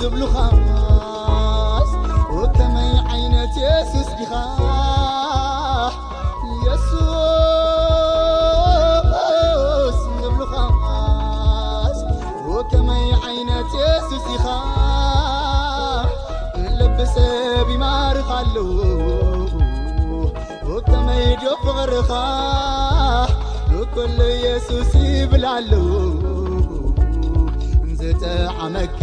ዝብሉኻስ ወከመይ ዓይነት የሱስ ኢኻ? የሱስ ዝብሉኻስ ወከመይ ዓይነት የሱስ ኢኻ? ልቢ ሰብ ይማርኽ ኣለዉ ወከመይ ዶ ፍቕርኻ? ኩሉ የሱስ ይብል ኣለዉ ዝጠዓመካ